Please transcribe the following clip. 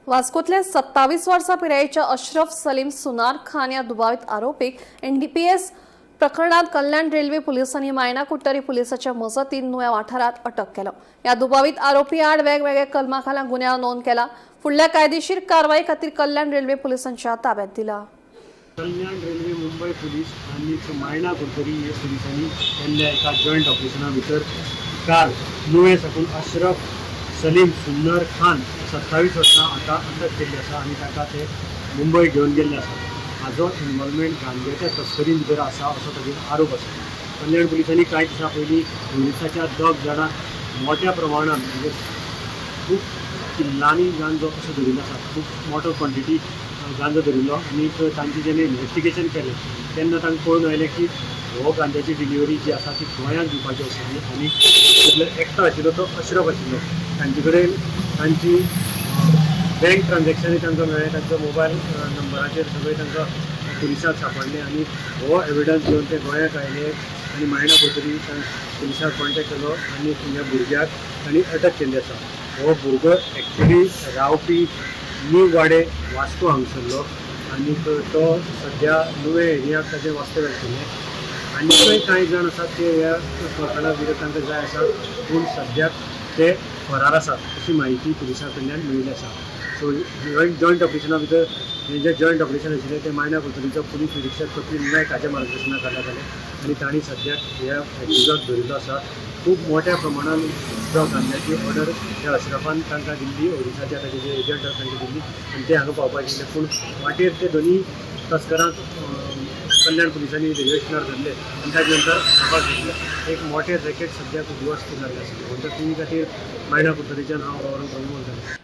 वास्कोतल्या 27 वर्सां पिरायेच्या अशरफ सलीम सुनार खान ह्या दुबावीत आरोपीक एनडीपीएस प्रकरणात कल्याण रेल्वे पुलिसांनी मायना कुट्टरी पुलिसाच्या मजतीन नुव्या वाठारात अटक केलो. ह्या दुबावीत आरोपी आड वेगवेगळ्या कलमा खाला गुन्यांव नोंद केला. फुडल्या कायदेशीर कारवाई खातीर कल्याण रेल्वे पुलिसांच्या ताब्यात दिला. कल्याण रेल्वे मुंबय पुलीस आनी मायणा कुडतरी हे पुलिसांनी केल्ल्या एका जॉयंट ऑपरेशना भितर काल नुवें साकून अशरफ सलीम सुन्नर खान, 27 वर्सां, हाका अटक केल्ली आसा आनी ताका ते मुंबय घेवन गेल्ले आसा. हाजो इन्वॉल्वमेंट गांजाच्या तस्करी भितर आसा असो ताजेर आरोप आसा. कल्याण पुलिसांनी कांय दिसां पयलीं ओडिसाच्या दोग जाणांक मोठ्या प्रमाणात, म्हणजे खूब किल्लांनी गांजो असो धरिल्लो आसा, खूब मोठो क्वॉन्टिटी गांजो धरिल्लो आनी तांची जेन्ना इन्वेस्टिगेशन केलें तेन्ना तांकां कळून आयलें की हो गांजाची डिलिव्हरी जी आसा ती गोंयांत दिवपाची आशिल्ली आनी तितलो एकटो आशिल्लो तो अशरफ आशिल्लो. तांचे कडेन तांची बँक ट्रान्झॅक्शनूय तांकां मेळ्ळें. तांच्या मोबायल नंबराचेर सगळें तांकां पुलिसांक सांपडलें आनी हो एविडन्स घेवन ते गोंयांत आयले आनी मायणा कुडतरी पुलिसांक कॉन्टेक्ट केलो आनी ह्या भुरग्याक तांणी अटक केल्ली आसा. हो भुरगो एक्चुली रावपी न्यू वाडे, वास्को हांगसरलो आनी तो सद्या नुवें एरियाक ताचें वास्तव्य आशिल्लें. आनीकय कांय जाण आसात ते ह्या प्रकरणा भितर तांकां जाय आसा, पूण सद्याक ते फरार आसात अशी म्हायती पुलिसां कडल्यान मेळिल्ली आसा. सो जॉयंट ऑपरेशना भितर हें जें जॉयंट ऑपरेशन आशिल्लें तें मायणा कुडतरीचो पुलीस निरिक्षक कपिल नायक हाच्या मार्गदर्शना खाला जालें आनी तांणी सद्याक ह्या एक्युजाक धरिल्लो आसा. खूब मोठ्या प्रमाणान जो गांजाची ऑर्डर ह्या अशरफान तांकां दिल्ली, ओडिसाच्या ताचे जे एजंट आसा तांकां दिल्ली आनी ते हांगा पावपाचे आशिल्ले, पूण वाटेर ते दोनी तस्करांक कल्याण पुलिसांनी रेल्वे स्टेशनार धरले आनी ताजे नंतर तपास घेतले. एक मोठें रॅकेट सद्याक उद्ध्वस्त जाल्लें आसा. गोमंतक टीव्ही खातीर मायणा कुडतरीच्यान हांव गौरव प्रभू उलयतालो.